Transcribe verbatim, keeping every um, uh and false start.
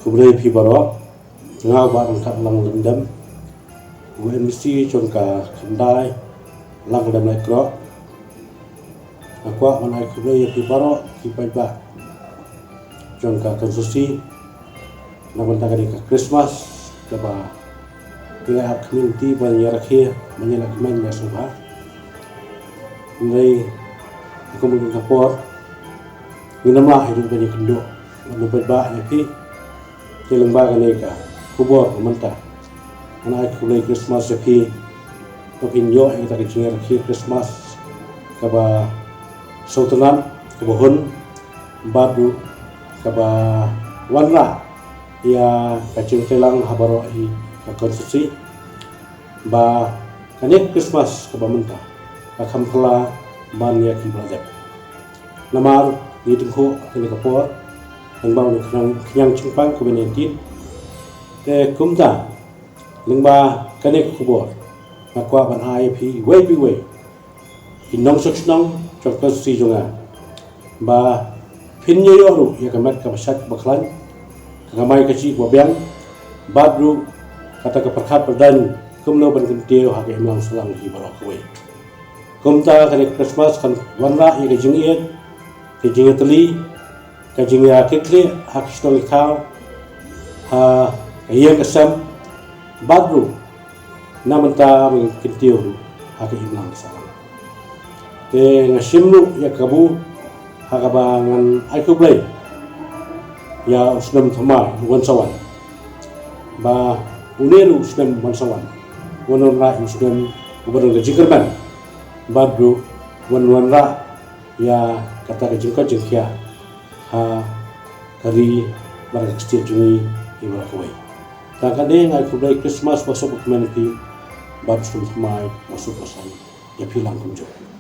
Khublei phi baroh. Nga u Bah Rangkatlang Lyngdem, u MDC jong ka khyndai Langkyrdem Laitkroh. Nga kwah ban ai khublei ïa phi baroh ki paidbah jong ka constituency na bynta kane ka Christmas kaba phi la ap khmih lynti ban ïa rakhe ban ïa la kmen ïa sngewbha. Hynrei kum ka por ngin ym lah ïa u ban ïa kynduh ban u paidbah ïa phi. Te lyngba kane ka khubor ka mynta, ngan ai khublei Christmas ïa phi ba phin ïoh ïa kata ka jingrakhe Christmas kaba sngewtynnat, kaba hun bad ruh kaba wanrah ïa ka jingtreilang ha baroh hi ka constituency, ba kane ka Christmas kaba mynta ka kham phylla ban ïa kiba la dep. Namar ngi dang khuh kane ka por lyngba u khñiang, khñiang jingpang covid nineteen. Te kumta lyngba kane ka khubor nga kwah ban ai ïa phi iwei pa iwei ki nongshong shnong jong ka constituency jong nga ba phin ïoh ruh ïa ka met kaba shait kaba khlaiñ, ka kamai kajih kaba biang, bad ruh kata ka pyrkhat pyrdan kumno ban kyntiew ha ka imlang sahlang hi baroh kawei. Kumta kane ka Christmas kan wanrah ïa ka jingïeit, ka jingïatylli, ka jingïakitkhlieh ha ka shnong ka thaw, ha ka ïing ka sem, bad ruh na bynta ban kyntiew ruh ha ka imlang ka sahlang. Te nga shim ruh ïa ka kabu ha kaba ngan ai khublei ïa u snem thymmai u wan sa wan, ba une ruh u snem wan sa wan un wanrah u snem uba don ka jingkyrmen, bad ruh un wanrah ïa kata ka jingkoit jingkhiah ha ka ri bad ka state jong ngi hi baroh kawei. Tang kane nga ai khublei Christmas basuk bakmen ïa phi bad u snem thymmai basuk basaiñ ïa phi lang kumjuh.